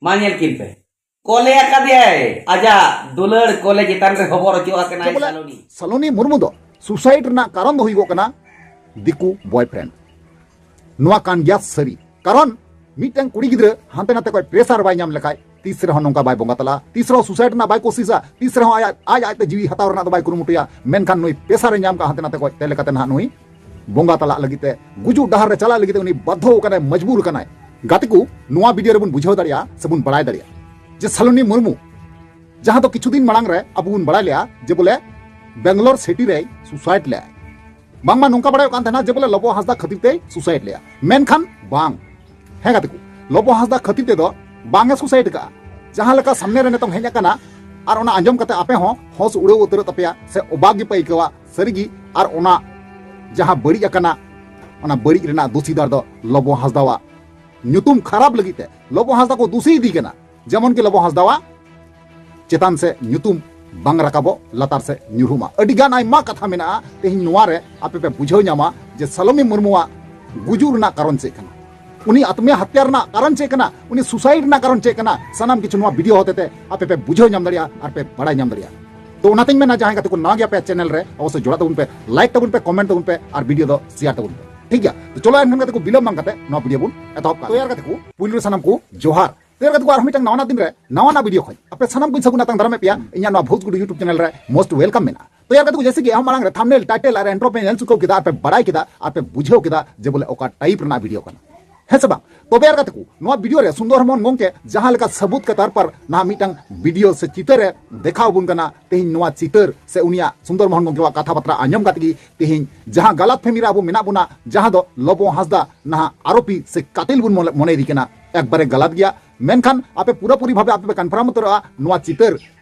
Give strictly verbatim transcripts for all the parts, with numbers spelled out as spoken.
ᱢᱟ ᱧᱮᱞ ᱠᱤᱱ ᱯᱮ, ᱠᱚᱞᱮ ᱟᱠᱟᱫᱮᱭᱟᱭ ᱟᱡᱟᱜ ᱫᱩᱞᱟᱹᱲ ᱠᱚᱞᱮ ᱪᱮᱛᱟᱱ ᱨᱮ ᱦᱚᱵᱚᱨ ᱦᱚᱪᱚ ᱟᱠᱟᱱᱟᱭ ᱡᱮ ᱵᱚᱞᱮ ᱥᱟᱞᱚᱱᱤ᱾ ᱥᱟᱞᱚᱱᱤ ᱢᱩᱨᱢᱩ ᱫᱚ ᱥᱩᱥᱟᱭᱤᱰ ᱨᱮᱱᱟᱜ ᱠᱟᱨᱚᱱ ᱫᱚ ᱦᱩᱭᱩᱜᱚᱜ ᱠᱟᱱᱟ ᱫᱤᱠᱩ ᱵᱚᱭᱯᱷᱨᱮᱱᱰ᱾ ᱱᱚᱣᱟ ᱠᱟᱱ ᱜᱮᱭᱟ ᱥᱟᱹᱨᱤ᱾ ᱠᱟᱨᱚᱱ ᱢᱤᱫᱴᱟᱝ ᱠᱩᱲᱤ ᱜᱤᱫᱽᱨᱟᱹ ᱦᱟᱱᱛᱮ ᱱᱟᱛᱮ ᱠᱷᱚᱱ ᱯᱨᱮᱥᱟᱨ ᱵᱟᱭ ᱧᱟᱢ ᱞᱮᱠᱷᱟᱡ ᱛᱤᱥ ᱨᱮᱦᱚᱸ ᱱᱚᱝᱠᱟ ᱵᱟᱭ ᱵᱚᱸᱜᱟ ᱛᱟᱞᱟᱜᱼᱟ, ᱛᱤᱥ ᱨᱮᱦᱚᱸ ᱥᱩᱥᱟᱭᱤᱰ ᱨᱮᱱᱟᱜ ᱵᱟᱭ ᱠᱳᱥᱤᱥᱟ, ᱛᱤᱥ ᱨᱮᱦᱚᱸ ᱟᱡ ᱟᱡ ᱟᱡᱛᱮ ᱡᱤᱣᱤ ᱦᱟᱛᱟᱣ ᱨᱮᱱᱟᱜ ᱫᱚ ᱵᱟᱭ ᱠᱩᱨᱩᱢᱩᱴᱩᱭᱟ᱾ ᱢᱮᱱᱠᱷᱟᱱ ᱱᱩᱭ ᱯᱨᱮᱥᱟᱨ ᱮ ᱧᱟᱢ ᱠᱟᱜᱼᱟ ᱦᱟᱱᱛᱮ ᱱᱟᱛᱮ ᱠᱷᱚᱱ, ᱛᱮ ᱞᱮᱠᱟᱛᱮ ᱱᱟᱦᱟᱜ ᱱᱩᱭ ᱵᱚᱸᱜᱟ ᱛᱟᱞᱟᱜ ᱞᱟᱹᱜᱤᱫ ᱛᱮ, ᱜᱩᱡᱩᱜ ᱰᱟᱦᱟᱨ ᱨᱮ ᱪᱟᱞᱟᱜ ᱞᱟᱹᱜᱤᱫ ᱛᱮ ᱩᱱᱤ ᱵᱟᱫᱽᱫᱷᱚ ᱠᱟᱱᱟᱭ, ᱢᱚᱡᱽᱵᱩᱨ ᱠᱟᱱᱟᱭ᱾ ᱜᱟᱛᱮ ᱠᱚ, ᱱᱚᱣᱟ ᱵᱷᱤᱰᱤᱭᱳ ᱨᱮᱵᱚᱱ ᱵᱩᱡᱷᱟᱹᱣ ᱫᱟᱲᱮᱭᱟᱜᱼᱟ ᱥᱮᱵᱚᱱ ᱵᱟᱲᱟᱭ ᱫᱟᱲᱮᱭᱟᱜᱼᱟ ᱡᱮ ᱥᱟᱞᱚᱱᱤ ᱢᱩᱨᱢᱩ, ᱡᱟᱦᱟᱸ ᱫᱚ ᱠᱤᱪᱷᱩ ᱫᱤᱱ ᱢᱟᱲᱟᱝ ᱨᱮ ᱟᱵᱚ ᱵᱚᱱ ᱵᱟᱲᱟᱭ ᱞᱮᱭᱟ ᱡᱮ ᱵᱚᱞᱮ ᱵᱮᱝᱜᱟᱞᱳᱨ ᱥᱤᱴᱤ ᱨᱮᱭ ᱥᱩᱥᱟᱭᱤᱰ ᱞᱮᱫᱼᱟ᱾ ᱵᱟᱝᱢᱟ ᱱᱚᱝᱠᱟ ᱵᱟᱲᱟᱭᱚᱜ ᱠᱟᱱ ᱛᱟᱦᱮᱱᱟ ᱡᱮ ᱵᱚᱞᱮ ᱞᱚᱵᱚ ᱦᱟᱸᱥᱫᱟ ᱠᱷᱟᱹᱛᱤᱨ ᱛᱮᱭ ᱥᱩᱥᱟᱭᱤᱰ ᱞᱮᱫᱼᱟ, ᱢᱮᱱᱠᱷᱟᱱ ᱵᱟᱝ᱾ ᱦᱮᱸ ᱜᱟᱛᱮ ᱠᱚ, ᱞᱚᱵᱚ ᱦᱟᱸᱥᱫᱟ ᱠᱷᱟᱹᱛᱤᱨ ᱛᱮᱫᱚ ᱵᱟᱝ ᱮ ᱥᱩᱥᱟᱭᱤᱰ ᱠᱟᱜᱼᱟ᱾ ᱡᱟᱦᱟᱸ ᱞᱮᱠᱟ ᱥᱟᱢᱱᱮ ᱨᱮ ᱱᱤᱛᱚᱝ ᱦᱮᱡ ᱟᱠᱟᱱᱟ, ᱟᱨ ᱚᱱᱟ ᱟᱸᱡᱚᱢ ᱠᱟᱛᱮ ᱟᱯᱮ ᱦᱚᱸ ᱦᱚᱸᱥ ᱩᱲᱟᱹᱣ ᱩᱛᱟᱹᱨᱚᱜ ᱛᱟᱯᱮᱭᱟ ᱥᱮ ᱚᱵᱟᱠ ᱜᱮᱯᱮ ᱟᱹᱭᱠᱟᱹᱣᱟ ᱥᱟᱹᱨᱤᱜᱮ᱾ ᱟᱨ ᱚᱱᱟ ᱡᱟᱦᱟᱸ ᱵᱟᱹᱲᱤᱡ ᱟᱠᱟᱱᱟ, ᱚᱱᱟ ᱵᱟᱹᱲᱤᱡ ᱨᱮᱱᱟᱜ ᱫᱩᱥᱤᱫᱟᱨ ᱫᱚ ᱞᱚᱵᱚ ᱦᱟᱸᱥᱫᱟᱣᱟᱜ ᱧᱩᱛᱩᱢ ᱠᱷᱟᱨᱟᱯ ᱞᱟᱹᱜᱤᱫ ᱛᱮ ᱞᱚᱵᱚ ᱦᱟᱸᱥᱫᱟ ᱠᱚ ᱫᱩᱥᱤ ᱤᱫᱤ ᱠᱟᱱᱟ᱾ ᱡᱮᱢᱚᱱ ᱠᱤ ᱞᱚᱵᱚ ᱦᱟᱸᱥᱫᱟᱣᱟᱜ ᱪᱮᱛᱟᱱ ᱥᱮ ᱧᱩᱛᱩᱢ ᱵᱟᱝ ᱨᱟᱠᱟᱵᱚᱜ, ᱞᱟᱛᱟᱨ ᱥᱮ ᱧᱩᱨᱦᱩᱜ ᱢᱟ᱾ ᱟᱹᱰᱤ ᱜᱟᱱ ᱟᱭᱢᱟ ᱠᱟᱛᱷᱟ ᱢᱮᱱᱟᱜᱼᱟ, ᱛᱮᱦᱮᱧ ᱱᱚᱣᱟ ᱨᱮ ᱟᱯᱮ ᱯᱮ ᱵᱩᱡᱷᱟᱹᱣ ᱧᱟᱢᱟ ᱡᱮ ᱥᱟᱞᱚᱢᱤ ᱢᱩᱨᱢᱩᱣᱟᱜ ᱜᱩᱡᱩᱜ ᱨᱮᱱᱟᱜ ᱠᱟᱨᱚᱱ ᱪᱮᱫ ᱠᱟᱱᱟ, ᱩᱱᱤ ᱟᱛᱢᱤᱭᱟ ᱦᱚᱛᱭᱟ ᱨᱮᱱᱟᱜ ᱠᱟᱨᱚᱱ ᱪᱮᱫ ᱠᱟᱱᱟ, ᱩᱱᱤ ᱥᱩᱥᱟᱭᱤᱰ ᱨᱮᱱᱟᱜ ᱠᱟᱨᱚᱱ ᱪᱮᱫ ᱠᱟᱱᱟ, ᱥᱟᱱᱟᱢ ᱠᱤᱪᱷᱩ ᱱᱚᱣᱟ ᱵᱷᱤᱰᱤᱭᱳ ᱦᱚᱛᱮᱛᱮ ᱟᱯᱮ ᱯᱮ ᱵᱩᱡᱷᱟᱹᱣ ᱧᱟᱢ ᱫᱟᱲᱮᱭᱟᱜᱼᱟ ᱟᱨ ᱯᱮ ᱵᱟᱲᱟᱭ ᱧᱟᱢ ᱫᱟᱲᱮᱭᱟᱜᱼᱟ᱾ ᱛᱚ ᱚᱱᱟᱛᱮᱧ ᱢᱮᱱᱟ, ᱡᱟᱦᱟᱸᱭ ᱜᱟᱛᱮ ᱠᱚ ᱱᱟᱣᱟ ᱜᱮᱭᱟ ᱯᱮ ᱪᱮᱱᱮᱞ ᱨᱮ, ᱚᱵᱚᱥᱥᱳᱭ ᱡᱚᱲᱟᱣ ᱛᱟᱵᱚᱱ ᱯᱮ, ᱞᱟᱭᱤᱠ ᱛᱟᱵᱚᱱ ᱯᱮ, ᱠᱚᱢᱮᱱᱴ ᱛᱟᱵᱚᱱ ᱯᱮ ᱟᱨ ᱵᱷᱤᱰᱤᱭᱳ ᱫᱚ ᱥᱮᱭᱟᱨ ᱛᱟᱵᱚᱱ ᱯᱮ, ᱴᱷᱤᱠ ᱜᱮᱭᱟ? ᱛᱚ ᱪᱚᱞᱚ ᱮᱱᱠᱷᱟᱱ ᱜᱟᱛᱮ ᱠᱚ, ᱵᱤᱞᱚᱢ ᱵᱟᱝ ᱠᱟᱛᱮ ᱱᱚᱣᱟ ᱵᱷᱤᱰᱤᱭᱳ ᱵᱚᱱ ᱮᱛᱚᱦᱚᱵ ᱠᱟᱜᱼᱟ᱾ ᱛᱚ ᱭᱟᱨ ᱜᱟᱛᱮ ᱠᱚ, ᱯᱩᱭᱞᱩ ᱨᱮ ᱥᱟᱱᱟᱢ ᱠᱚ ᱡᱚᱦᱟᱨ᱾ ᱛᱚ ᱭᱟᱨ ᱜᱟᱛᱮ ᱠᱚ, ᱟᱨᱦᱚᱸ ᱢᱤᱫᱴᱟᱝ ᱱᱟᱣᱟ ᱱᱟᱜ ᱫᱤᱱ ᱨᱮ ᱱᱟᱣᱟ ᱱᱟᱜ ᱵᱷᱤᱰᱤᱭᱳ ᱠᱷᱚᱱ ᱟᱯᱮ ᱥᱟᱱᱟᱢ ᱠᱚᱧ ᱥᱟᱹᱜᱩᱱ ᱟᱛᱟᱝ ᱫᱟᱨᱟᱢᱮᱫ ᱯᱮᱭᱟ ᱤᱧᱟᱹᱜ ᱱᱚᱣᱟ ᱵᱷᱳᱡᱽᱜᱩᱰᱩ YouTube ᱪᱮᱱᱮᱞ ᱨᱮ most welcome ᱢᱮᱱᱟᱜᱼᱟ᱾ ᱛᱚ ᱭᱟᱨ ᱜᱟᱛᱮ ᱠᱚ, ᱡᱮᱭᱥᱮ ᱠᱤ ᱮᱦᱚᱵ ᱢᱟᱲᱟᱝ ᱨᱮ ᱛᱷᱟᱢᱵᱱᱮᱞ, ᱴᱟᱭᱴᱮᱞ ᱟᱨ ᱤᱱᱴᱨᱳ ᱯᱮ ᱧᱮᱞ ᱪᱩᱠᱟᱹᱣ ᱠᱮᱫᱟ ᱟᱨ ᱯᱮ ᱵᱟᱲᱟᱭ ᱠᱮᱫᱟ ᱟᱨ ᱯᱮ ᱵᱩᱡᱷᱟᱹᱣ ᱠᱮᱫᱟ ᱡᱮ ᱵᱚᱞᱮ ᱚᱠᱟ ᱴᱟᱭᱤᱯ ᱨᱮᱱᱟᱜ ᱵᱷᱤᱰᱤᱭᱳ ᱠᱟᱱᱟ, ᱦᱮᱸ ᱥᱮ ᱵᱟᱝ? ᱛᱚᱵᱮ ᱭᱟᱨ ᱜᱟᱛᱮ ᱠᱚ, ᱱᱚᱣᱟ ᱵᱷᱤᱰᱤᱭᱳ ᱨᱮ ᱥᱩᱱᱫᱚᱨ ᱢᱳᱦᱚᱱ ᱜᱚᱝᱠᱮ ᱡᱟᱦᱟᱸ ᱞᱮᱠᱟ ᱥᱟᱹᱵᱩᱛ ᱠᱟᱛᱟᱨ ᱯᱟᱨ ᱱᱟᱦᱟᱜ ᱢᱤᱫᱴᱟᱝ ᱵᱷᱤᱰᱤᱭᱳ ᱥᱮ ᱪᱤᱛᱟᱹᱨ ᱮ ᱫᱮᱠᱷᱟᱣ ᱟᱵᱚᱱ ᱠᱟᱱᱟ, ᱛᱮᱦᱮᱧ ᱱᱚᱣᱟ ᱪᱤᱛᱟᱹᱨ ᱥᱮ ᱩᱱᱤᱭᱟᱜ ᱥᱩᱱᱫᱚᱨ ᱢᱳᱦᱚᱱ ᱜᱚᱝᱠᱮᱣᱟᱜ ᱠᱟᱛᱷᱟ ᱵᱟᱛᱨᱟ ᱟᱸᱡᱚᱢ ᱠᱟᱛᱮ ᱜᱮ ᱛᱮᱦᱮᱧ ᱡᱟᱦᱟᱸ ᱜᱟᱞᱟᱛ ᱯᱷᱮᱢᱤ ᱨᱮ ᱟᱵᱚ ᱢᱮᱱᱟᱜ ᱵᱚᱱᱟ, ᱡᱟᱦᱟᱸ ᱫᱚ ᱞᱚᱵᱚ ᱦᱟᱸᱥᱫᱟ ᱱᱟᱦᱟᱜ ᱟᱨᱳᱯᱤ ᱥᱮ ᱠᱟᱛᱤᱞ ᱵᱚᱱ ᱢᱚᱱᱮ, ᱢᱚᱱᱮᱭᱮᱫᱮ ᱠᱟᱱᱟ, ᱮᱠᱵᱟᱨᱮ ᱜᱟᱞᱟᱛ ᱜᱮᱭᱟ᱾ ᱢᱮᱱᱠᱷᱟᱱ ᱟᱯᱮ ᱯᱩᱨᱟᱹᱯᱩᱨᱤ ᱵᱷᱟᱵᱮ ᱟᱯᱮ ᱯᱮ ᱠᱚᱱᱯᱷᱟᱨᱢ ᱩᱛᱟᱹᱨᱚᱜᱼᱟ ᱱᱚᱣᱟ ᱪᱤᱛᱟᱹᱨ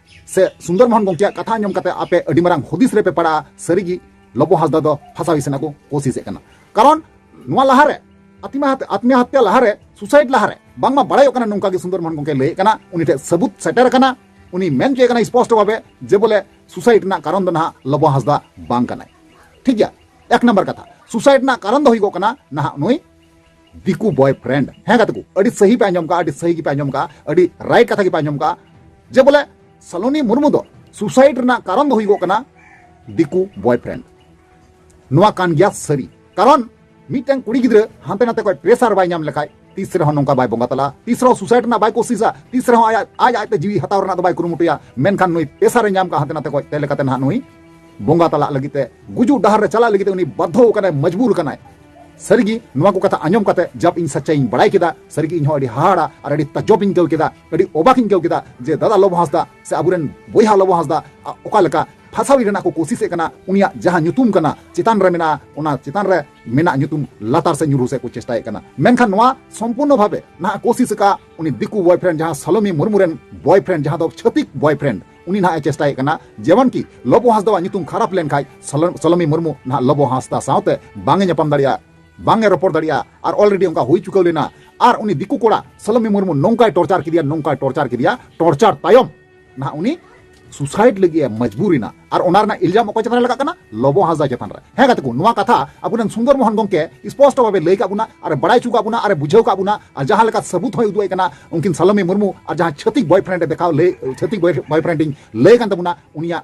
ᱥᱮ ᱥᱩᱱᱫᱚᱨ ᱢᱳᱦᱚᱱ ᱜᱚᱝᱠᱮᱭᱟᱜ ᱠᱟᱛᱷᱟ ᱟᱸᱡᱚᱢ ᱠᱟᱛᱮ ᱟᱯᱮ ᱟᱹᱰᱤ ᱢᱟᱨᱟᱝ ᱦᱩᱫᱤᱥ ᱨᱮᱯᱮ ᱯᱟᱲᱟᱜᱼᱟ, ᱥᱟᱹᱨᱤᱜᱮ ᱞᱚᱵᱚ ᱦᱟᱸᱥᱫᱟ ᱫᱚ ᱯᱷᱟᱥᱟᱣ ᱥᱮᱱᱟᱜ ᱠᱚ ᱠᱳᱥᱤᱥᱮᱫ ᱠᱟᱱᱟ᱾ ᱠᱟᱨᱚᱱ ᱱᱚᱣᱟ ᱞᱟᱦᱟᱨᱮ ᱟᱛᱢᱟ ᱦᱟᱛ-, ᱟᱛᱢᱟ ᱦᱚᱛᱭᱟ ᱞᱟᱦᱟᱨᱮ, ᱥᱩᱥᱟᱭᱤᱰ ᱞᱟᱦᱟᱨᱮ ᱵᱟᱝᱢᱟ ᱵᱟᱲᱟᱭᱚᱜ ᱠᱟᱱᱟ, ᱱᱚᱝᱠᱟ ᱜᱮ ᱥᱩᱱᱫᱚᱨ ᱢᱳᱦᱚᱱ ᱜᱚᱝᱠᱮ ᱞᱟᱹᱭᱮᱫ ᱠᱟᱱᱟ, ᱩᱱᱤ ᱴᱷᱮᱱ ᱥᱟᱹᱵᱩᱛ ᱥᱮᱴᱮᱨ ᱟᱠᱟᱱᱟ, ᱩᱱᱤ ᱢᱮᱱ ᱦᱚᱪᱚᱭᱮᱫ ᱠᱟᱱᱟ ᱥᱯᱚᱥᱴᱚ ᱵᱷᱟᱵᱮ ᱡᱮ ᱵᱚᱞᱮ ᱥᱩᱥᱟᱭᱤᱰ ᱨᱮᱱᱟᱜ ᱠᱟᱨᱚᱱ ᱫᱚ ᱱᱟᱦᱟᱜ ᱞᱚᱵᱚ ᱦᱟᱸᱥᱫᱟ ᱵᱟᱝ ᱠᱟᱱᱟᱭ᱾ ᱴᱷᱤᱠ ᱜᱮᱭᱟ, ᱮᱠ ᱱᱟᱢᱵᱟᱨ ᱠᱟᱛᱷᱟ, ᱥᱩᱥᱟᱭᱤᱰ ᱨᱮᱱᱟᱜ ᱠᱟᱨᱚᱱ ᱫᱚ ᱦᱩᱭᱩᱜᱚᱜ ᱠᱟᱱᱟ ᱱᱟᱦᱟᱜ ᱱᱩᱭ ᱫᱤᱠᱩ ᱵᱚᱭᱯᱷᱨᱮᱱᱰ᱾ ᱦᱮᱸ ᱜᱟᱛᱮ ᱠᱚ, ᱟᱹᱰᱤ ᱥᱟᱹᱦᱤ ᱯᱮ ᱟᱸᱡᱚᱢ ᱠᱟᱜᱼᱟ, ᱟᱹᱰᱤ ᱥᱟᱹᱦᱤ ᱜᱮᱯᱮ ᱟᱸᱡᱚᱢ ᱠᱟᱜᱼᱟ, ᱟᱹᱰᱤ ᱨᱟᱭᱤᱴ ᱠᱟᱛᱷᱟ ᱜᱮᱯᱮ ᱟᱸᱡᱚᱢ ᱠᱟᱜᱼᱟ᱾ ᱡᱮ ᱵᱚᱞᱮ ᱥᱟᱞᱚᱱᱤ ᱢᱩᱨᱢᱩ ᱫᱚ ᱥᱩᱥᱟᱭᱤᱰ ᱨᱮᱱᱟᱜ ᱠᱟᱨᱚᱱ ᱫᱚ ᱦᱩᱭᱩᱜᱚᱜ ᱠᱟᱱᱟ ᱫᱤᱠᱩ ᱵᱚᱭᱯᱷᱨᱮᱱᱰ᱾ ᱱᱚᱣᱟ ᱠᱟᱱ ᱜᱮᱭᱟ ᱥᱟᱹᱨᱤ᱾ ᱠᱟᱨᱚᱱ ᱢᱤᱫᱴᱟᱝ ᱠᱩᱲᱤ ᱜᱤᱫᱽᱨᱟᱹ ᱦᱟᱱᱛᱮ ᱱᱟᱛᱮ ᱠᱷᱚᱱ ᱯᱨᱮᱥᱟᱨ ᱵᱟᱭ ᱧᱟᱢ ᱞᱮᱠᱷᱟᱡ ᱛᱤᱥ ᱨᱮᱦᱚᱸ ᱱᱚᱝᱠᱟ ᱵᱟᱭ ᱵᱚᱸᱜᱟ ᱛᱟᱞᱟᱜᱼᱟ, ᱛᱤᱥ ᱨᱮᱦᱚᱸ ᱥᱩᱥᱟᱭᱤᱰ ᱨᱮᱱᱟᱜ ᱵᱟᱭ ᱠᱳᱥᱤᱥᱟ, ᱛᱤᱥ ᱨᱮᱦᱚᱸ ᱟᱡ, ᱟᱡ, ᱟᱡᱛᱮ ᱡᱤᱣᱤ ᱦᱟᱛᱟᱣ ᱨᱮᱱᱟᱜ ᱫᱚ ᱵᱟᱭ ᱠᱩᱨᱩᱢᱩᱴᱩᱭᱟ᱾ ᱢᱮᱱᱠᱷᱟᱱ ᱱᱩᱭ ᱯᱨᱮᱥᱟᱨ ᱮ ᱧᱟᱢ ᱠᱟᱜᱼᱟ ᱦᱟᱱᱛᱮ ᱱᱟᱛᱮ ᱠᱷᱚᱱ, ᱛᱮ ᱞᱮᱠᱟᱛᱮ ᱱᱟᱦᱟᱜ ᱱᱩᱭ ᱵᱚᱸᱜᱟ ᱛᱟᱞᱟᱜ ᱞᱟᱹᱜᱤᱫ ᱛᱮ, ᱜᱩᱡᱩᱜ ᱰᱟᱦᱟᱨ ᱨᱮ ᱪᱟᱞᱟᱜ ᱞᱟᱹᱜᱤᱫ ᱛᱮ ᱩᱱᱤ ᱵᱟᱫᱽᱫᱷᱚ ᱟᱠᱟᱱᱟᱭ, ᱢᱚᱡᱽᱵᱩᱨ ᱟᱠᱟᱱᱟᱭ᱾ ᱥᱟᱹᱨᱤᱜᱮ ᱱᱚᱣᱟ ᱠᱚ ᱠᱟᱛᱷᱟ ᱟᱸᱡᱚᱢ ᱠᱟᱛᱮ ᱡᱟᱵ ᱤᱧ ᱥᱟᱪᱪᱟᱭᱤᱧ ᱵᱟᱲᱟᱭ ᱠᱮᱫᱟ, ᱥᱟᱹᱨᱤᱜᱮ ᱤᱧ ᱦᱚᱸ ᱟᱹᱰᱤ ᱦᱟᱦᱟᱲᱟ ᱟᱨ ᱟᱹᱰᱤ ᱛᱟᱡᱚᱵ ᱤᱧ ᱟᱹᱭᱠᱟᱹᱣ ᱠᱮᱫᱟ, ᱟᱹᱰᱤ ᱚᱵᱟᱠ ᱤᱧ ᱟᱹᱭᱠᱟᱹᱣ ᱠᱮᱫᱟ ᱡᱮ ᱫᱟᱫᱟ ᱞᱚᱵᱚ ᱦᱟᱸᱥᱫᱟ ᱥᱮ ᱟᱵᱚᱨᱮᱱ ᱵᱚᱭᱦᱟ ᱞᱚᱵᱚ ᱦᱟᱸᱥᱫᱟ ᱟ, ᱚᱠᱟ ᱞᱮᱠᱟ ᱯᱷᱟᱥᱟᱣᱤ ᱨᱮᱱᱟᱜ ᱠᱚ ᱠᱳᱥᱤᱥᱮᱫ ᱠᱟᱱᱟ, ᱩᱱᱤᱭᱟᱜ ᱡᱟᱦᱟᱸ ᱧᱩᱛᱩᱢ ᱠᱟᱱᱟ ᱪᱮᱛᱟᱱ ᱨᱮ ᱢᱮᱱᱟᱜᱼᱟ, ᱚᱱᱟ ᱪᱮᱛᱟᱱ ᱨᱮ ᱢᱮᱱᱟᱜ ᱧᱩᱛᱩᱢ ᱞᱟᱛᱟᱨ ᱥᱮᱫ ᱧᱩᱨᱦᱩ ᱥᱮᱫ ᱠᱚ ᱪᱮᱥᱴᱟᱭᱮᱫ ᱠᱟᱱᱟ᱾ ᱢᱮᱱᱠᱷᱟᱱ ᱱᱚᱣᱟ ᱥᱚᱢᱯᱩᱨᱱᱚ ᱵᱷᱟᱵᱮ ᱱᱟᱦᱟᱜ ᱠᱳᱥᱤᱥ ᱟᱠᱟᱫ ᱩᱱᱤ ᱫᱤᱠᱩ ᱵᱚᱭᱯᱷᱨᱮᱱᱰ, ᱡᱟᱦᱟᱸ ᱥᱟᱞᱚᱢᱤ ᱢᱩᱨᱢᱩ ᱨᱮᱱ ᱵᱚᱭᱯᱷᱨᱮᱱᱰ, ᱡᱟᱦᱟᱸ ᱫᱚ ᱪᱷᱟᱹᱛᱤᱠ ᱵᱚᱭᱯᱷᱨᱮᱱᱰ, ᱩᱱᱤ ᱱᱟᱦᱟᱜ ᱮ ᱪᱮᱥᱴᱟᱭᱮᱫ ᱠᱟᱱᱟ ᱡᱮᱢᱚᱱ ᱠᱤ ᱞᱚᱵᱚ ᱦᱟᱸᱥᱫᱟᱣᱟᱜ ᱧᱩᱛᱩᱢ ᱠᱷᱟᱨᱟᱯ ᱞᱮᱱᱠᱷᱟᱡ ᱥᱟᱞᱚ-, ᱥᱟᱞᱚᱢᱤ ᱢᱩᱨᱢᱩ ᱱᱟᱦᱟᱜ ᱞᱚᱵᱚ ᱦᱟᱸᱥᱫᱟ ᱥᱟᱶᱛᱮ ᱵᱟᱝ ᱮ ᱧᱟᱯᱟᱢ ᱫᱟᱲᱮᱭᱟᱜᱼᱟ, ᱵᱟᱝ ᱮ ᱨᱚᱯᱚᱲ ᱫᱟᱲᱮᱭᱟᱜᱼᱟ᱾ ᱟᱨ ᱚᱞᱨᱮᱰᱤ ᱚᱱᱠᱟ ᱦᱩᱭ ᱪᱩᱠᱟᱹᱣ ᱞᱮᱱᱟ᱾ ᱟᱨ ᱩᱱᱤ ᱫᱤᱠᱩ ᱠᱚᱲᱟ ᱥᱟᱞᱚᱢᱤ ᱢᱩᱨᱢᱩ ᱱᱚᱝᱠᱟᱭ ᱴᱚᱨᱪᱟᱨ ᱠᱮᱫᱮᱭᱟ, ᱱᱚᱝᱠᱟᱭ ᱴᱚᱨᱪᱟᱨ ᱠᱮᱫᱮᱭᱟ, ᱴᱚᱨᱪᱟᱨ ᱛᱟᱭᱚᱢ ᱱᱟᱦᱟᱜ ᱩᱱᱤ ᱥᱩᱥᱟᱭᱤᱰ ᱞᱟᱹᱜᱤᱫ ᱮ ᱢᱚᱡᱽᱵᱩᱨ ᱮᱱᱟ᱾ ᱟᱨ ᱚᱱᱟ ᱨᱮᱱᱟᱜ ᱤᱞᱡᱟᱢ ᱚᱠᱚᱭ ᱪᱮᱛᱟᱱ ᱨᱮ ᱞᱟᱜᱟᱜ ᱠᱟᱱᱟ? ᱞᱚᱵᱚ ᱦᱟᱸᱥᱫᱟ ᱪᱮᱛᱟᱱ ᱨᱮ᱾ ᱦᱮᱸ ᱜᱟᱛᱮ ᱠᱚ, ᱱᱚᱣᱟ ᱠᱟᱛᱷᱟ ᱟᱵᱚᱨᱮᱱ ᱥᱩᱱᱫᱚᱨ ᱢᱳᱦᱚᱱ ᱜᱚᱢᱠᱮ ᱥᱯᱚᱥᱴᱚ ᱵᱷᱟᱵᱮ ᱞᱟᱹᱭ ᱠᱟᱜ ᱵᱚᱱᱟ, ᱟᱨ ᱵᱟᱲᱟᱭ ᱦᱚᱪᱚ ᱠᱟᱜ ᱵᱚᱱᱟ, ᱟᱨ ᱵᱩᱡᱷᱟᱹᱣ ᱠᱟᱜ ᱵᱚᱱᱟ, ᱟᱨ ᱡᱟᱦᱟᱸ ᱞᱮᱠᱟ ᱥᱟᱹᱵᱩᱛ ᱦᱚᱸᱭ ᱩᱫᱩᱜ ᱮ ᱠᱟᱱᱟ ᱩᱱᱠᱤᱱ ᱥᱟᱞᱚᱢᱤ ᱢᱩᱨᱢᱩ ᱟᱨ ᱡᱟᱦᱟᱸ ᱪᱷᱟᱹᱛᱤᱠ ᱵᱚᱭᱯᱷᱨᱮᱱᱰ ᱮ ᱫᱮᱠᱷᱟᱣ ᱞᱟᱹᱭ, ᱪᱷᱟᱹᱛᱤᱠ ᱵᱚᱭᱯᱷᱨᱮᱱᱰ ᱤᱧ ᱞᱟᱹᱭ ᱠᱟᱱ ᱛᱟᱵᱚᱱᱟ, ᱩᱱᱤᱭᱟᱜ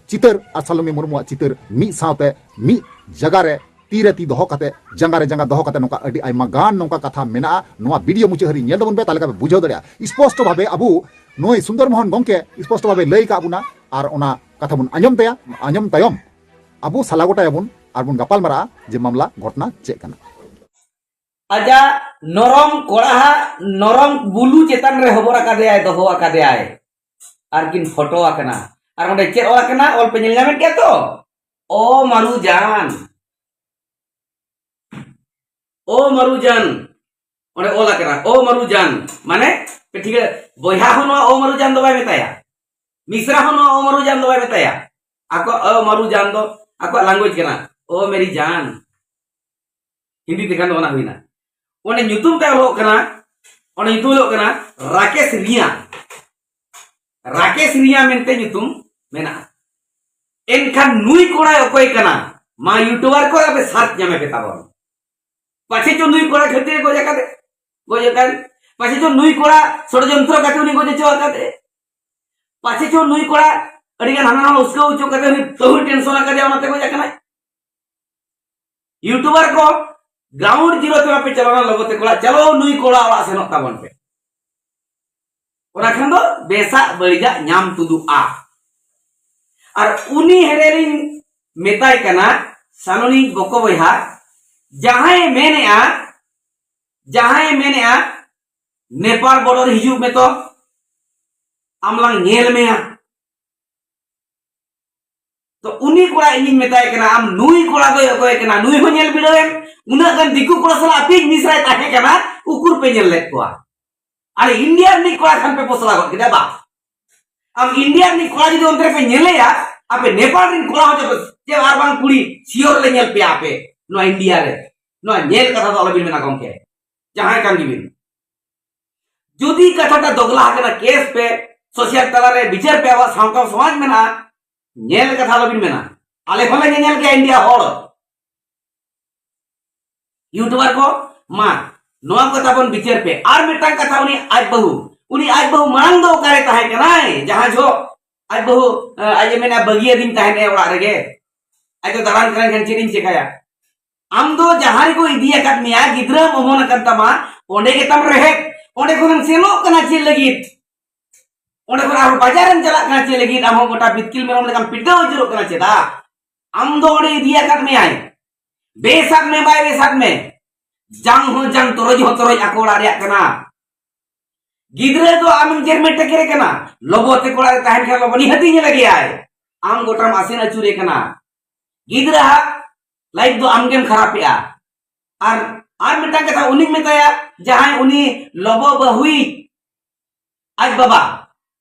ᱪᱤᱛᱟᱹᱨ ᱟᱨ ᱥᱟᱞᱚᱢᱤ ᱢᱩᱨᱢᱩᱣᱟᱜ ᱪᱤᱛᱟᱹᱨ ᱢᱤᱫ ᱥᱟᱶᱛᱮ ᱢᱤᱫ ᱡᱟᱭᱜᱟ ᱨᱮ ᱛᱤ ᱨᱮ ᱛᱤ ᱫᱚᱦᱚ ᱠᱟᱛᱮ, ᱡᱟᱸᱜᱟ ᱨᱮ ᱡᱟᱸᱜᱟ ᱫᱚᱦᱚ ᱠᱟᱛᱮ, ᱱᱚᱝᱠᱟ ᱟᱹᱰᱤ ᱟᱭᱢᱟ ᱜᱟᱱ ᱱᱚᱝᱠᱟ ᱠᱟᱛᱷᱟ ᱢᱮᱱᱟᱜᱼᱟ᱾ ᱱᱚᱣᱟ ᱵᱷᱤᱰᱤᱭᱳ ᱢᱩᱪᱟᱹᱫ ᱦᱟᱹᱨᱤᱡ ᱧᱮᱞ ᱛᱟᱵᱚᱱ ᱯᱮ, ᱛᱟᱦᱞᱮ ᱠᱷᱟᱱ ᱯᱮ ᱵᱩᱡᱷᱟᱹᱣ ᱫᱟᱲᱮᱭᱟᱜᱼᱟ᱾ ᱥᱯᱚᱥᱴᱚ ᱵᱷᱟᱵᱮ ᱟᱵᱚ ᱱᱩᱭ ᱥᱩᱱᱫᱚᱨ ᱢᱳᱦᱚᱱ ᱜᱚᱢᱠᱮ ᱥᱯᱚᱥᱴᱚ ᱵᱷᱟᱵᱮ ᱞᱟᱹᱭ ᱠᱟᱜ ᱵᱚᱱᱟ, ᱟᱨ ᱚᱱᱟ ᱠᱟᱛᱷᱟ ᱵᱚᱱ ᱟᱸᱡᱚᱢ ᱛᱟᱭᱟ᱾ ᱟᱸᱡᱚᱢ ᱛᱟᱭᱚᱢ ᱟᱵᱚ ᱥᱟᱞᱟ ᱜᱚᱴᱟᱭᱟᱵᱚᱱ ᱟᱨ ᱵᱚᱱ ᱜᱟᱯᱟᱞ ᱢᱟᱨᱟᱜᱼᱟ ᱡᱮ ᱢᱟᱢᱞᱟ ᱜᱷᱚᱴᱱᱟ ᱪᱮᱫ ᱠᱟᱱᱟ᱾ ᱟᱡᱟᱜ ᱱᱚᱨᱚᱢ ᱠᱚᱲᱟᱦᱟᱜ ᱱᱚᱨᱚᱢ ᱵᱩᱞᱩ ᱪᱮᱛᱟᱱ ᱨᱮ ᱦᱚᱵᱚᱨ ᱟᱠᱟᱫᱮᱭᱟᱭ, ᱫᱚᱦᱚ ᱟᱠᱟᱫᱮᱭᱟᱭ, ᱟᱨ ᱠᱤᱱ ᱯᱷᱳᱴᱳ ᱟᱠᱟᱱᱟ᱾ ᱟᱨ ᱚᱸᱰᱮ ᱪᱮᱫ ᱚᱞ ᱟᱠᱟᱱᱟ? ᱚᱞ ᱯᱮ ᱧᱮᱞ ᱧᱟᱢᱮᱫ ᱜᱮᱭᱟ ᱛᱚ? ᱚ ᱢᱟᱨᱩ ᱡᱟᱱ, ᱚ ᱢᱟᱨᱩ ᱡᱟᱱ, ᱚᱸᱰᱮ ᱚᱞ ᱟᱠᱟᱱᱟ ᱚ ᱢᱟᱨᱩ ᱡᱟᱱ᱾ ᱢᱟᱱᱮ ᱯᱮ ᱴᱷᱤᱠᱟᱹ, ᱵᱚᱭᱦᱟ ᱦᱚᱸ ᱱᱚᱣᱟ ᱚ ᱢᱟᱨᱩ ᱡᱟᱱ ᱫᱚ ᱵᱟᱭ ᱢᱮᱛᱟᱭᱟ, ᱢᱤᱥᱨᱟ ᱦᱚᱸ ᱱᱚᱣᱟ ᱚ ᱢᱟᱨᱩ ᱡᱟᱱ ᱫᱚ ᱵᱟᱭ ᱢᱮᱛᱟᱭᱟ᱾ ᱟᱠᱚ ᱚ ᱢᱟᱨᱩ ᱡᱟᱱ ᱫᱚ ᱟᱠᱚᱣᱟᱜ ᱞᱟᱝᱜᱩᱭᱮᱡᱽ ᱠᱟᱱᱟ, ᱚ ᱢᱮᱨᱤ ᱡᱟᱱ᱾ ᱦᱤᱱᱫᱤ ᱛᱮᱠᱷᱟᱱ ᱫᱚ ᱚᱱᱟ ᱦᱩᱭᱱᱟ᱾ ᱚᱸᱰᱮ ᱧᱩᱛᱩᱢ ᱛᱟᱭ ᱚᱞᱚᱜ ᱠᱟᱱᱟ, ᱚᱸᱰᱮ ᱧᱩᱛᱩᱢ ᱚᱞᱚᱜ ᱠᱟᱱᱟ ᱨᱟᱠᱮᱥ ᱨᱤᱭᱟ, ᱨᱟᱠᱮᱥ ᱨᱤᱭᱟ ᱢᱮᱱᱛᱮ ᱧᱩᱛᱩᱢ ᱢᱮᱱᱟᱜᱼᱟ᱾ ᱮᱱᱠᱷᱟᱱ ᱱᱩᱭ ᱠᱚᱲᱟᱭ ᱚᱠᱚᱭ ᱠᱟᱱᱟ? ᱢᱟ ᱭᱩᱴᱩᱵᱟᱨ ᱠᱚ ᱟᱯᱮ ᱥᱟᱨᱪ ᱧᱟᱢᱮ ᱯᱮ ᱛᱟᱵᱚᱱ᱾ ᱯᱟᱪᱷᱮ ᱪᱚ ᱱᱩᱭ ᱠᱚᱲᱟ ᱠᱷᱟᱹᱛᱤᱨ ᱜᱚᱡ ᱟᱠᱟᱫᱮ, ᱜᱚᱡ ᱟᱠᱟᱱ, ᱯᱟᱪᱷᱮ ᱪᱚ ᱱᱩᱭ ᱠᱚᱲᱟ ᱥᱚᱲᱡᱚᱱᱛᱨᱚ ᱠᱟᱛᱮ ᱩᱱᱤ ᱜᱚᱡ ᱦᱚᱪᱚ ᱟᱠᱟᱫᱮ, ᱯᱟᱪᱷᱮ ᱪᱚ ᱱᱩᱭ ᱠᱚᱲᱟ ᱟᱹᱰᱤ ᱜᱟᱱ ᱦᱟᱱᱟ ᱱᱟᱣᱟ ᱩᱥᱠᱟᱹᱣ ᱦᱚᱪᱚ ᱠᱟᱛᱮ ᱩᱱᱤ ᱛᱟᱹᱦᱩᱭ ᱴᱮᱱᱥᱚᱱ ᱟᱠᱟᱫᱮᱭᱟ, ᱚᱱᱟᱛᱮ ᱜᱚᱡ ᱟᱠᱟᱱᱟᱭ᱾ ᱭᱩᱴᱩᱵᱟᱨ ᱠᱚ, ᱜᱨᱟᱣᱩᱱᱰ ᱡᱤᱨᱳ ᱛᱮ ᱵᱟᱯᱮ ᱪᱟᱞᱟᱣ ᱞᱮᱱᱟ ᱞᱚᱜᱚ ᱛᱮ ᱠᱚᱲᱟ, ᱪᱟᱞᱟᱣ ᱱᱩᱭ ᱠᱚᱲᱟ ᱚᱲᱟᱜ ᱥᱮᱱᱚᱜ ᱛᱟᱵᱚᱱ ᱯᱮ᱾ ᱚᱱᱟ ᱠᱷᱟᱱ ᱫᱚ ᱵᱮᱥᱟᱜ ᱵᱟᱹᱲᱤᱡᱟᱜ ᱧᱟᱢ ᱛᱩᱫᱩᱜᱼᱟ᱾ ᱟᱨ ᱩᱱᱤ ᱦᱮᱨᱮᱞᱤᱧ ᱢᱮᱛᱟᱭ ᱠᱟᱱᱟ, ᱥᱟᱱᱚᱱᱤᱡ ᱵᱚᱠᱚ ᱵᱚᱭᱦᱟ, ᱡᱟᱦᱟᱸᱭᱮ ᱢᱮᱱᱮᱜᱼᱟ, ᱡᱟᱦᱟᱸᱭᱮ ᱢᱮᱱᱮᱜᱼᱟ, ᱱᱮᱯᱟᱞ ᱵᱚᱰᱚᱨ ᱦᱤᱡᱩᱜ ᱢᱮ ᱛᱚ, ᱟᱢ ᱞᱟᱝ ᱧᱮᱞ ᱢᱮᱭᱟ᱾ ᱛᱚ ᱩᱱᱤ ᱠᱚᱲᱟ ᱤᱧᱤᱧ ᱢᱮᱛᱟᱭ ᱠᱟᱱᱟ, ᱟᱢ ᱱᱩᱭ ᱠᱚᱲᱟ ᱫᱚᱭ ᱚᱠᱚᱭ ᱠᱟᱱᱟ? ᱱᱩᱭ ᱦᱚᱸ ᱧᱮᱞ ᱵᱤᱰᱟᱹᱣᱮᱢ᱾ ᱩᱱᱟᱹᱜ ᱜᱟᱱ ᱫᱤᱠᱩ ᱠᱚᱲᱟ ᱥᱟᱞᱟᱜ ᱟᱯᱮᱭᱤᱡ ᱢᱤᱥᱨᱟᱭ ᱛᱟᱦᱮᱸ ᱠᱟᱱᱟ, ᱩᱠᱩᱨ ᱯᱮ ᱧᱮᱞ ᱞᱮᱫ ᱠᱚᱣᱟ? ᱟᱨ ᱤᱱᱰᱤᱭᱟ ᱨᱤᱱᱤᱡ ᱠᱚᱲᱟ ᱠᱷᱟᱱ ᱯᱮ ᱯᱚᱥᱲᱟ ᱜᱚᱫ ᱠᱮᱫᱟ ᱵᱟ? ᱟᱢ ᱤᱱᱰᱤᱭᱟ ᱨᱤᱱᱤᱡ ᱠᱚᱲᱟ ᱡᱩᱫᱤ ᱚᱱᱛᱮ ᱨᱮᱯᱮ ᱧᱮᱞᱮᱭᱟ, ᱟᱯᱮ ᱱᱮᱯᱟᱞ ᱨᱤᱱ ᱠᱚᱲᱟ ᱦᱚᱸ ᱪᱮᱫ ᱟᱨ ᱵᱟᱝ ᱠᱩᱲᱤ ᱥᱤᱭᱳᱨ ᱞᱮ ᱧᱮᱞ ᱯᱮᱭᱟ ᱟᱯᱮ ᱱᱚᱣᱟ ᱤᱱᱰᱤᱭᱟ ᱨᱮ᱾ ᱱᱚᱣᱟ ᱧᱮᱞ ᱠᱟᱛᱷᱟ ᱫᱚ ᱟᱞᱚᱵᱤᱱ ᱢᱮᱱᱟ ᱜᱚᱢᱠᱮ, ᱡᱟᱦᱟᱸᱭ ᱠᱟᱱ ᱜᱮᱵᱤᱱ᱾ ᱡᱩᱫᱤ ᱠᱟᱛᱷᱟᱴᱟ ᱫᱚᱜᱞᱟ ᱟᱠᱟᱱᱟ, ᱠᱮᱥ ᱯᱮ, ᱥᱳᱥᱟᱞ ᱛᱟᱞᱟᱨᱮ ᱵᱤᱪᱟᱹᱨ ᱯᱮ, ᱟᱵᱚᱣᱟᱜ ᱥᱟᱶᱛᱟ ᱥᱚᱢᱟᱡᱽ ᱢᱮᱱᱟᱜᱼᱟ, ᱧᱮᱞ ᱠᱟᱛᱷᱟ ᱟᱞᱚᱵᱤᱱ ᱢᱮᱱᱟ᱾ ᱟᱞᱮ ᱦᱚᱸᱞᱮ ᱧᱮᱧᱮᱞ ᱜᱮᱭᱟ ᱤᱱᱰᱤᱭᱟ ᱦᱚᱲ᱾ ᱭᱩᱴᱩᱵᱟᱨ ᱠᱚ, ᱢᱟ, ᱱᱚᱣᱟ ᱠᱚ ᱛᱟᱵᱚᱱ ᱵᱤᱪᱟᱹᱨ ᱯᱮ᱾ ᱟᱨ ᱢᱤᱫᱴᱟᱝ ᱠᱟᱛᱷᱟ, ᱩᱱᱤ ᱟᱡ ᱵᱟᱹᱦᱩ, ᱩᱱᱤ ᱟᱡ ᱵᱟᱹᱦᱩ ᱢᱟᱲᱟᱝ ᱫᱚ ᱚᱠᱟᱨᱮ ᱛᱟᱦᱮᱸ ᱠᱟᱱᱟᱭ? ᱡᱟᱦᱟᱸ ᱡᱚᱦᱚᱜ ᱟᱡ ᱵᱟᱹᱦᱩ, ᱟᱡ ᱮ ᱢᱮᱱᱟ, "ᱵᱟᱹᱜᱤᱭᱟᱹᱫᱤᱧ ᱛᱟᱦᱮᱸᱫ ᱮ ᱚᱲᱟᱜ ᱨᱮᱜᱮ, ᱟᱡ ᱫᱚ ᱫᱟᱬᱟᱱ ᱠᱟᱱᱟᱭ ᱠᱷᱟᱱ ᱪᱮᱫ ᱤᱧ ᱪᱮᱠᱟᱭᱟ?" ᱟᱢ ᱫᱚ ᱡᱟᱦᱟᱸ ᱨᱮᱠᱚ ᱤᱫᱤ ᱟᱠᱟᱫ ᱢᱮᱭᱟ, ᱜᱤᱫᱽᱨᱟᱹᱢ ᱚᱢᱚᱱ ᱟᱠᱟᱱ ᱛᱟᱢᱟ, ᱚᱸᱰᱮ ᱜᱮᱛᱟᱢ ᱨᱮᱦᱮᱫ᱾ ᱚᱸᱰᱮ ᱠᱷᱚᱱᱮᱢ ᱥᱮᱱᱚᱜ ᱠᱟᱱᱟ ᱪᱮᱫ ᱞᱟᱹᱜᱤᱫ? ᱚᱸᱰᱮ ᱠᱷᱚᱱ ᱟᱨᱦᱚᱸ ᱵᱟᱡᱟᱨᱮᱢ ᱪᱟᱞᱟᱜ ᱠᱟᱱᱟ ᱪᱮᱫ ᱞᱟᱹᱜᱤᱫ? ᱟᱢ ᱦᱚᱸ ᱜᱚᱴᱟ ᱵᱤᱛᱠᱤᱞ ᱢᱮᱨᱚᱢ ᱞᱮᱠᱟᱢ ᱯᱤᱴᱟᱹᱣ ᱟᱹᱪᱩᱨᱚᱜ ᱠᱟᱱᱟ ᱪᱮᱫᱟᱜ? ᱟᱢ ᱫᱚ ᱚᱸᱰᱮ ᱤᱫᱤ ᱟᱠᱟᱫ ᱢᱮᱭᱟᱭ, ᱵᱮᱥᱟᱜ ᱢᱮ ᱵᱟᱭ ᱵᱮᱥᱟᱜ ᱢᱮ, ᱡᱟᱝ ᱦᱚᱸ ᱡᱟᱝ, ᱛᱚᱨᱚᱡ ᱦᱚᱸ ᱛᱚᱨᱚᱡ ᱟᱠᱚ ᱚᱲᱟᱜ ᱨᱮᱭᱟᱜ ᱠᱟᱱᱟ᱾ ᱜᱤᱫᱽᱨᱟᱹ ᱫᱚ ᱟᱢᱮᱢ ᱡᱮᱨᱢᱮ ᱴᱮᱠᱮᱨᱮ ᱠᱟᱱᱟ, ᱞᱚᱵᱚ ᱛᱮ ᱠᱚᱲᱟ ᱨᱮ ᱛᱟᱦᱮᱱ ᱠᱷᱟᱱ ᱞᱚᱵᱚ ᱱᱤᱦᱟᱹᱛᱤ ᱧᱮᱞᱮ ᱜᱮᱭᱟᱭ᱾ ᱟᱢ ᱜᱚᱴᱟᱢ ᱟᱥᱮᱱ ᱟᱹᱪᱩᱨᱮ ᱠᱟᱱᱟ᱾ ᱜᱤᱫᱽᱨᱟᱹ ᱦᱟᱜ ᱞᱟᱭᱤᱯᱷ ᱫᱚ ᱟᱢᱜᱮᱢ ᱠᱷᱟᱨᱟᱯᱮᱜᱼᱟ᱾ ᱟᱨ, ᱟᱨ ᱢᱤᱫᱴᱟᱝ ᱠᱟᱛᱷᱟ ᱩᱱᱤᱧ ᱢᱮᱛᱟᱭᱟ, ᱡᱟᱦᱟᱸᱭ ᱩᱱᱤ ᱞᱚᱵᱚ ᱵᱟᱹᱦᱩᱭᱤᱡ ᱟᱡ ᱵᱟᱵᱟ,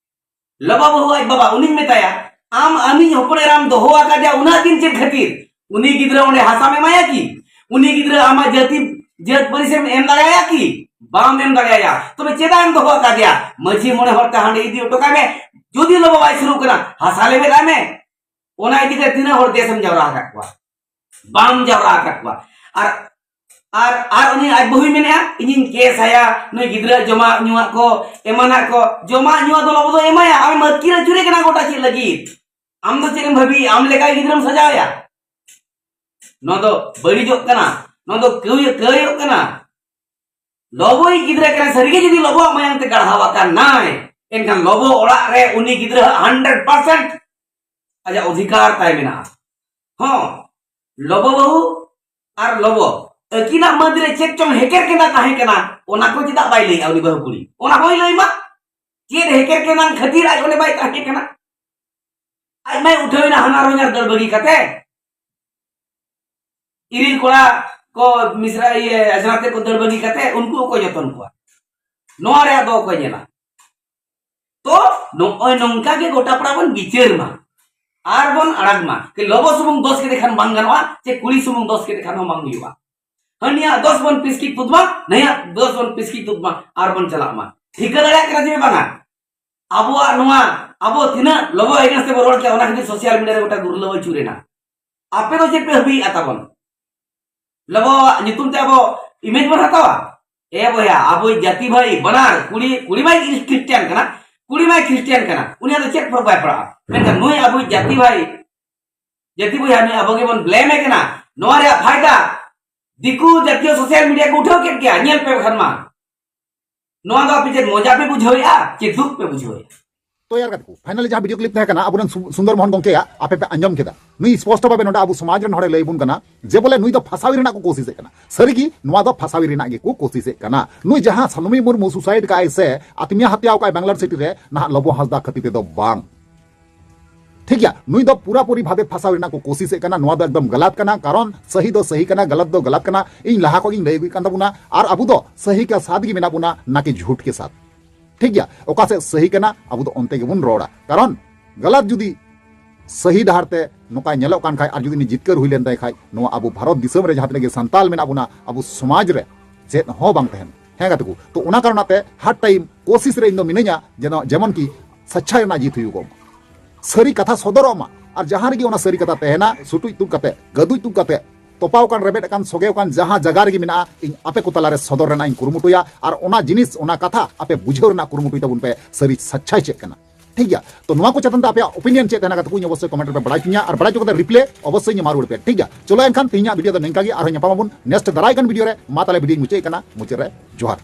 ᱞᱚᱵᱚ ᱵᱟᱹᱦᱩ ᱟᱡ ᱵᱟᱵᱟ, ᱩᱱᱤᱧ ᱢᱮᱛᱟᱭᱟ, "ᱟᱢ ᱟᱢᱤᱡ ᱦᱚᱯᱚᱱ ᱮᱨᱟᱢ ᱫᱚᱦᱚ ᱟᱠᱟᱫᱮᱭᱟ ᱩᱱᱟᱹᱜ ᱫᱤᱱ ᱪᱮᱫ ᱠᱷᱟᱹᱛᱤᱨ? ᱩᱱᱤ ᱜᱤᱫᱽᱨᱟᱹ ᱚᱸᱰᱮ ᱦᱟᱥᱟᱢ ᱮᱢᱟᱭᱟ ᱠᱤ? ᱩᱱᱤ ᱜᱤᱫᱽᱨᱟᱹ ᱟᱢᱟᱜ ᱡᱟᱹᱛᱤ, ᱡᱟᱹᱛ ᱯᱟᱹᱨᱤᱥ ᱮᱢ ᱮᱢ ᱫᱟᱲᱮᱭᱟᱭᱟ ᱠᱤ? ᱵᱟᱢ ᱮᱢ ᱫᱟᱲᱮᱭᱟᱭᱟ᱾ ᱛᱚᱵᱮ ᱪᱮᱫᱟᱜ ᱮᱢ ᱫᱚᱦᱚ ᱟᱠᱟᱫᱮᱭᱟ? ᱢᱟᱹᱡᱷᱤ ᱢᱚᱬᱮ ᱦᱚᱲ ᱛᱮ ᱦᱟᱸᱰᱮ ᱤᱫᱤ ᱦᱚᱴᱚ ᱠᱟᱭ ᱢᱮ᱾ ᱡᱩᱫᱤ ᱞᱚᱵᱚ ᱵᱟᱭ ᱥᱩᱨᱩᱜ ᱠᱟᱱᱟ, ᱦᱟᱥᱟ ᱞᱮᱵᱮᱫ ᱟᱭ ᱢᱮ᱾ ᱚᱱᱟ ᱤᱫᱤ ᱠᱟᱛᱮ ᱛᱤᱱᱟᱹᱜ ᱦᱚᱲ ᱫᱮᱥ ᱮᱢ ᱡᱟᱣᱨᱟ ᱟᱠᱟᱫ ᱠᱚᱣᱟ? ᱵᱟᱢ ᱡᱟᱣᱨᱟ ᱟᱠᱟᱫ ᱠᱚᱣᱟ᱾ ᱟᱨ ᱟᱨ ᱟᱨ ᱩᱱᱤ ᱟᱡ ᱵᱟᱹᱦᱩᱭ ᱢᱮᱱᱮᱫᱼᱟ, "ᱤᱧᱤᱧ ᱠᱮᱥ ᱟᱭᱟ, ᱱᱩᱭ ᱜᱤᱫᱽᱨᱟᱹ ᱡᱚᱢᱟᱜ ᱧᱩᱣᱟᱜ ᱠᱚ, ᱮᱢᱟᱱᱟᱜ ᱠᱚ, ᱡᱚᱢᱟᱜ ᱧᱩᱣᱟᱜ ᱫᱚ ᱞᱚᱵᱚ ᱫᱚ ᱮᱢᱟᱭᱟ, ᱟᱢᱮᱢ ᱟᱹᱛᱠᱤᱨ ᱟᱹᱪᱩᱨᱮ ᱠᱟᱱᱟ ᱜᱚᱴᱟ ᱪᱮᱫ ᱞᱟᱹᱜᱤᱫ? ᱟᱢ ᱫᱚ ᱪᱮᱫ ᱮᱢ ᱵᱷᱟᱹᱵᱤᱭᱮᱫᱼᱟ? ᱟᱢ ᱞᱮᱠᱟ ᱜᱤᱫᱽᱨᱟᱹᱢ ᱥᱟᱡᱟᱣᱮᱭᱟ?" ᱱᱚᱣᱟ ᱫᱚ ᱵᱟᱹᱲᱤᱡᱚᱜ ᱠᱟᱱᱟ, ᱱᱚᱣᱟ ᱫᱚ ᱠᱟᱹᱭ-, ᱠᱟᱹᱭᱚᱜ ᱠᱟᱱᱟ᱾ ᱞᱚᱵᱚᱭᱤᱡ ᱜᱤᱫᱽᱨᱟᱹ ᱠᱟᱱᱟᱭ, ᱥᱟᱹᱨᱤᱜᱮ ᱡᱩᱫᱤ ᱞᱚᱵᱚᱣᱟᱜ ᱢᱟᱭᱟᱝ ᱛᱮ ᱜᱟᱲᱦᱟᱣ ᱟᱠᱟᱱᱟᱭ, ᱮᱱᱠᱷᱟᱱ ᱞᱚᱵᱚ ᱚᱲᱟᱜ ᱨᱮ ᱩᱱᱤ ᱜᱤᱫᱽᱨᱟᱹ ᱦᱟᱜ ᱦᱟᱱᱰᱨᱮᱰ ᱯᱟᱨᱥᱮᱱᱴ ᱟᱡᱟᱜ ᱚᱫᱷᱤᱠᱟᱨ ᱛᱟᱭ ᱢᱮᱱᱟᱜᱼᱟ᱾ ᱦᱚᱸ, ᱞᱚᱵᱚ ᱵᱟᱹᱦᱩ ᱟᱨ ᱞᱚᱵᱚ ᱟᱹᱠᱤᱱᱟᱜ ᱢᱟᱹᱫᱽ ᱨᱮ ᱪᱮᱫ ᱪᱚᱝ ᱦᱮᱠᱮᱨ ᱠᱮᱸᱫᱟ ᱛᱟᱦᱮᱸ ᱠᱟᱱᱟ, ᱚᱱᱟ ᱠᱚ ᱪᱮᱫᱟᱜ ᱵᱟᱭ ᱞᱟᱹᱭᱟ ᱩᱱᱤ ᱵᱟᱹᱦᱩ ᱠᱩᱲᱤ? ᱚᱱᱟ ᱦᱚᱸᱭ ᱞᱟᱹᱭ ᱢᱟ, ᱪᱮᱫ ᱦᱮᱠᱮᱨ ᱠᱮᱸᱫᱟ ᱠᱷᱟᱹᱛᱤᱨ ᱟᱡ ᱚᱸᱰᱮ ᱵᱟᱭ ᱛᱟᱦᱮᱸ ᱠᱟᱱᱟ? ᱟᱡ ᱢᱟᱭ ᱩᱴᱷᱟᱹᱣ ᱮᱱᱟ ᱦᱟᱱᱟᱨ ᱦᱚᱧᱦᱟᱨ ᱫᱟᱹᱲ ᱵᱟᱹᱜᱤ ᱠᱟᱛᱮ, ᱤᱨᱤᱞ ᱠᱚᱲᱟ ᱠᱚ ᱢᱤᱥᱨᱟ, ᱤᱭᱟᱹ, ᱟᱡᱽᱨᱟ ᱛᱮ ᱠᱚ ᱫᱟᱹᱲ ᱵᱟᱹᱜᱤ ᱠᱟᱛᱮ ᱩᱱᱠᱩ ᱚᱠᱚᱭ ᱡᱚᱛᱚᱱ ᱠᱚᱣᱟ? ᱱᱚᱣᱟ ᱨᱮᱭᱟᱜ ᱫᱚ ᱚᱠᱚᱭ ᱧᱮᱞᱟ? ᱛᱚ ᱱᱚᱜᱼᱚᱭ ᱱᱚᱝᱠᱟ ᱜᱮ ᱜᱚᱴᱟ ᱯᱟᱲᱟ ᱵᱚᱱ ᱵᱤᱪᱟᱹᱨ ᱢᱟ ᱟᱨ ᱵᱚᱱ ᱟᱲᱟᱜᱽ ᱢᱟ᱾ ᱠᱤ ᱞᱚᱵᱚ ᱥᱩᱢᱩᱝ ᱫᱚᱥ ᱠᱮᱫᱮ ᱠᱷᱟᱱ ᱵᱟᱝ ᱜᱟᱱᱚᱜᱼᱟ, ᱪᱮ ᱠᱩᱲᱤ ᱥᱩᱢᱩᱝ ᱫᱚᱥ ᱠᱮᱫᱮ ᱠᱷᱟᱱ ᱦᱚᱸ ᱵᱟᱝ ᱦᱩᱭᱩᱜᱼᱟ᱾ ᱦᱟᱹᱱᱤᱭᱟᱜ ᱫᱚᱥ ᱵᱚᱱ ᱯᱤᱥᱠᱤ ᱛᱩᱫ ᱢᱟ, ᱱᱟᱹᱭᱟᱜ ᱫᱚᱥ ᱵᱚᱱ ᱯᱤᱥᱠᱤ ᱛᱩᱫ ᱢᱟ, ᱟᱨ ᱵᱚᱱ ᱪᱟᱞᱟᱜ ᱢᱟ᱾ ᱴᱷᱤᱠᱟᱹ ᱫᱟᱲᱮᱭᱟᱜ ᱠᱟᱱᱟ ᱪᱮ ᱵᱟᱝᱟ? ᱟᱵᱚᱣᱟᱜ ᱱᱚᱣᱟ, ᱟᱵᱚ ᱛᱤᱱᱟᱹᱜ ᱞᱚᱵᱚ against ᱛᱮᱵᱚ ᱨᱚᱲ ᱠᱮᱫᱟ, ᱚᱱᱟ ᱠᱷᱟᱹᱛᱤᱨ social media ᱨᱮ ᱜᱚᱴᱟ ᱜᱩᱨᱞᱟᱹᱣ ᱟᱹᱪᱩᱨᱮᱱᱟ᱾ ᱟᱯᱮ ᱫᱚ ᱪᱮᱫ ᱯᱮ ᱦᱟᱹᱵᱤᱭᱮᱫᱼᱟ ᱛᱟᱵᱚᱱ? ᱞᱚᱵᱚᱣᱟᱜ ᱧᱩᱛᱩᱢ ᱛᱮ ᱟᱵᱚ image ᱵᱚᱱ ᱦᱟᱛᱟᱣᱟ? ᱮ ᱵᱚᱭᱦᱟ, ᱟᱵᱚᱭᱤᱡ ᱡᱟᱹᱛᱤ ᱵᱷᱟᱹᱭ ᱵᱟᱱᱟᱨ ᱠᱩᱲᱤ, ᱠᱩᱲᱤ ᱢᱟᱭ ᱠᱷᱨᱤᱥᱴᱤᱭᱟᱱ ᱠᱟᱱᱟ, ᱠᱩᱲᱤ ᱢᱟᱭ ᱠᱷᱨᱤᱥᱴᱤᱭᱟᱱ ᱠᱟᱱᱟ, ᱩᱱᱤᱭᱟᱜ ᱫᱚ ᱪᱮᱫ ᱯᱷᱚᱨᱚᱠ ᱵᱟᱭ ᱯᱟᱲᱟᱜᱼᱟ᱾ ᱢᱮᱱᱠᱷᱟᱱ ᱱᱩᱭ ᱟᱵᱚᱭᱤᱡ ᱡᱟᱹᱛᱤ ᱵᱷᱟᱹᱭ, ᱡᱟᱹᱛᱤ ᱵᱚᱭᱦᱟ, ᱱᱩᱭ ᱟᱵᱚ ᱜᱮᱵᱚᱱ blame ᱮ ᱠᱟᱱᱟ᱾ ᱱᱚᱣᱟ ᱨᱮᱭᱟᱜ ᱯᱷᱟᱭᱫᱟ ᱫᱤᱠᱩ ᱡᱟᱹᱛᱤᱭᱚ social media ᱠᱚ ᱩᱴᱷᱟᱹᱣ ᱠᱮᱫ ᱜᱮᱭᱟ, ᱧᱮᱞ ᱯᱮ ᱵᱟᱠᱷᱟᱱ ᱢᱟ᱾ ᱱᱚᱣᱟ ᱫᱚ ᱟᱯᱮ ᱪᱮᱫ ᱢᱚᱡᱟ ᱯᱮ ᱵᱩᱡᱷᱟᱹᱣᱮᱫᱼᱟ, ᱪᱮ ᱫᱩᱠ ᱯᱮ ᱵᱩᱡᱷᱟᱹᱣᱮᱫᱼᱟ? ᱛᱚ ᱭᱟᱨ ᱜᱟᱛᱮ ᱠᱚ, finally ᱡᱟᱦᱟᱸ video clip ᱛᱟᱦᱮᱸ ᱠᱟᱱᱟ ᱟᱵᱚᱨᱮᱱ ᱥᱩ-, ᱥᱩᱱᱫᱚᱨ ᱢᱳᱦᱚᱱ ᱜᱚᱝᱠᱮᱭᱟᱜ, ᱟᱯᱮ ᱯᱮ ᱟᱸᱡᱚᱢ ᱠᱮᱫᱟ᱾ ᱱᱩᱭ ᱥᱯᱚᱥᱴᱚ ᱵᱷᱟᱵᱮ ᱱᱚᱰᱮ ᱟᱵᱚ ᱥᱚᱢᱟᱡᱽ ᱨᱮᱱ ᱦᱚᱲᱮ ᱞᱟᱹᱭ ᱟᱵᱚᱱ ᱠᱟᱱᱟ ᱡᱮ ᱵᱚᱞᱮ ᱱᱩᱭ ᱫᱚ ᱯᱷᱟᱥᱟᱣᱤ ᱨᱮᱱᱟᱜ ᱠᱚ ᱠᱳᱥᱤᱥᱮᱫ ᱠᱟᱱᱟ᱾ ᱥᱟᱹᱨᱤᱜᱮ ᱱᱚᱣᱟ ᱫᱚ ᱯᱷᱟᱥᱟᱣᱤ ᱨᱮᱱᱟᱜ ᱜᱮᱠᱚ ᱠᱳᱥᱤᱥᱮᱫ ᱠᱟᱱᱟ᱾ ᱱᱩᱭ ᱡᱟᱦᱟᱸ ᱥᱟᱞᱢᱤ ᱢᱩᱨᱢᱩ suicide ᱠᱟᱜᱼᱟᱭ ᱥᱮ ᱟᱛᱢᱤᱭᱟ ᱦᱟᱛᱭᱟ ᱠᱟᱜᱼᱟᱭ ᱵᱮᱝᱜᱟᱞᱳᱨ city ᱨᱮ, ᱱᱟᱦᱟᱜ ᱞᱚᱵᱚ ᱦᱟᱸᱥᱫᱟ ᱠᱷᱟᱹᱛᱤᱨ ᱛᱮᱫᱚ ᱵᱟᱝ᱾ ᱴᱷᱤᱠ ᱜᱮᱭᱟ, ᱱᱩᱭ ᱫᱚ ᱯᱩᱨᱟᱹᱯᱩᱨᱤ ᱵᱷᱟᱵᱮ ᱯᱷᱟᱥᱟᱣ ᱨᱮᱱᱟᱜ ᱠᱚ ᱠᱳᱥᱤᱥᱮᱫ ᱠᱟᱱᱟ᱾ ᱱᱚᱣᱟ ᱫᱚ ᱮᱠᱫᱚᱢ ᱜᱟᱞᱟᱛ ᱠᱟᱱᱟ, ᱠᱟᱨᱚᱱ ᱥᱟᱹᱦᱤ ᱫᱚ ᱥᱟᱹᱦᱤ ᱠᱟᱱᱟ, ᱜᱟᱞᱟᱛ ᱫᱚ ᱜᱟᱞᱟᱛ ᱠᱟᱱᱟ᱾ ᱤᱧ ᱞᱟᱦᱟ ᱠᱷᱚᱱ ᱜᱤᱧ ᱞᱟᱹᱭ ᱟᱹᱜᱩᱭᱮᱫ ᱠᱟᱱ ᱛᱟᱵᱚᱱᱟ, ᱟᱨ ᱟᱵᱚ ᱫᱚ ᱥᱟᱹᱦᱤ ᱠᱟ ᱥᱟᱛᱷ ᱜᱮ ᱢᱮᱱᱟᱜ ᱵᱚᱱᱟ, ᱱᱟ ᱠᱤ ᱡᱷᱩᱴ ᱠᱮ ᱥᱟᱛᱷ᱾ ᱴᱷᱤᱠ ᱜᱮᱭᱟ, ᱚᱠᱟ ᱥᱮᱫ ᱥᱟᱹᱦᱤ ᱠᱟᱱᱟ ᱟᱵᱚ ᱫᱚ ᱚᱱᱛᱮ ᱜᱮᱵᱚᱱ ᱨᱚᱲᱟ, ᱠᱟᱨᱚᱱ ᱜᱟᱞᱟᱛ ᱡᱩᱫᱤ ᱥᱟᱹᱦᱤ ᱰᱟᱦᱟᱨ ᱛᱮ ᱱᱚᱝᱠᱟ ᱧᱮᱞᱚᱜ ᱠᱟᱱ ᱠᱷᱟᱡ ᱟᱨ ᱡᱩᱫᱤ ᱩᱱᱤ ᱡᱤᱛᱠᱟᱹᱨ ᱦᱩᱭ ᱞᱮᱱ ᱛᱟᱭ ᱠᱷᱟᱡ, ᱱᱚᱣᱟ ᱟᱵᱚ ᱵᱷᱟᱨᱚᱛ ᱫᱤᱥᱚᱢ ᱨᱮ ᱡᱟᱦᱟᱸ ᱛᱤᱱᱟᱹᱜ ᱜᱮ ᱥᱟᱱᱛᱟᱞ ᱢᱮᱱᱟᱜ ᱵᱚᱱᱟ, ᱟᱵᱚ ᱥᱚᱢᱟᱡᱽ ᱨᱮ ᱪᱮᱫ ᱦᱚᱸ ᱵᱟᱝ ᱛᱟᱦᱮᱱᱟ᱾ ᱦᱮᱸ ᱜᱟᱛᱮ ᱠᱚ, ᱛᱚ ᱚᱱᱟ ᱠᱟᱨᱚᱱᱟᱜ ᱛᱮ ᱦᱟᱨ ᱴᱟᱭᱤᱢ ᱠᱳᱥᱤᱥ ᱨᱮ ᱤᱧ ᱫᱚ ᱢᱤᱱᱟᱹᱧᱟ, ᱡᱮᱱᱚ, ᱡᱮᱢᱚᱱ ᱠᱤ ᱥᱟᱪᱪᱟᱭ ᱨᱮᱱᱟᱜ ᱡᱤᱛ ᱦᱩᱭᱩᱜᱚᱜ ᱢᱟ, ᱥᱟᱹᱨᱤ ᱠᱟᱛᱷᱟ ᱥᱚᱫᱚᱨᱚᱜ ᱢᱟ᱾ ᱟᱨ ᱡᱟᱦᱟᱸ ᱨᱮᱜᱮ ᱚᱱᱟ ᱥᱟᱹᱨᱤ ᱠᱟᱛᱷᱟ ᱛᱟᱦᱮᱱᱟ, ᱥᱩᱴᱩᱡ ᱛᱩᱫ ᱠᱟᱛᱮ, ᱜᱟᱹᱫᱩᱡ ᱛᱩᱫ ᱠᱟᱛᱮ, ᱛᱚᱯᱟᱣ ᱠᱟᱱ, ᱨᱮᱵᱮᱫ ᱟᱠᱟᱱ, ᱥᱚᱜᱮ ᱟᱠᱟᱱ ᱡᱟᱦᱟᱸ ᱡᱟᱭᱜᱟ ᱨᱮᱜᱮ ᱢᱮᱱᱟᱜᱼᱟ, ᱤᱧ ᱟᱯᱮ ᱠᱚ ᱛᱟᱞᱟᱨᱮ ᱥᱚᱫᱚᱨ ᱨᱮᱱᱟᱜ ᱤᱧ ᱠᱩᱨᱩᱢᱩᱴᱩᱭᱟ᱾ ᱟᱨ ᱚᱱᱟ ᱡᱤᱱᱤᱥ, ᱚᱱᱟ ᱠᱟᱛᱷᱟ ᱟᱯᱮ ᱵᱩᱡᱷᱟᱹᱣ ᱨᱮᱱᱟᱜ ᱠᱩᱨᱩᱢᱩᱴᱩᱭ ᱛᱟᱵᱚᱱ ᱯᱮ, ᱥᱟᱹᱨᱤ ᱥᱟᱪᱪᱷᱟᱭ ᱪᱮᱫ ᱠᱟᱱᱟ᱾ ᱴᱷᱤᱠ ᱜᱮᱭᱟ? ᱛᱚ ᱱᱚᱣᱟ ᱠᱚ ᱪᱮᱛᱟᱱ ᱛᱮ ᱟᱯᱮᱭᱟᱜ opinion ᱪᱮᱫ ᱛᱟᱦᱮᱱᱟ ᱠᱟᱛᱮ ᱠᱚᱧ ᱚᱵᱚᱥᱥᱳᱭ comment ᱨᱮᱯᱮ ᱵᱟᱲᱟᱭ ᱦᱚᱪᱚᱧᱟ, ᱟᱨ ᱵᱟᱲᱟᱭ ᱦᱚᱪᱚ ᱠᱟᱛᱮ reply ᱚᱵᱚᱥᱥᱳᱭ ᱤᱧ ᱮᱢᱟ ᱨᱩᱣᱟᱹᱲ ᱯᱮᱭᱟ᱾ ᱴᱷᱤᱠ ᱜᱮᱭᱟ? ᱪᱚᱞᱚ ᱮᱱᱠᱷᱟᱱ ᱛᱮᱦᱮᱧᱟᱜ video ᱫᱚ ᱱᱤᱝᱠᱟ ᱜᱮ, ᱟᱨᱦᱚᱸ ᱧᱟᱯᱟᱢ ᱟᱵᱚᱱ next ᱫᱟᱨᱟᱭ ᱠᱟᱱ video ᱨᱮ᱾ ᱢᱟ ᱛᱟᱦᱞᱮ video ᱤᱧ ᱢᱩᱪᱟᱹᱫ ᱠᱟᱱᱟ, ᱢᱩᱪᱟᱹᱫ ᱨᱮ ᱡᱚᱦᱟᱨ᱾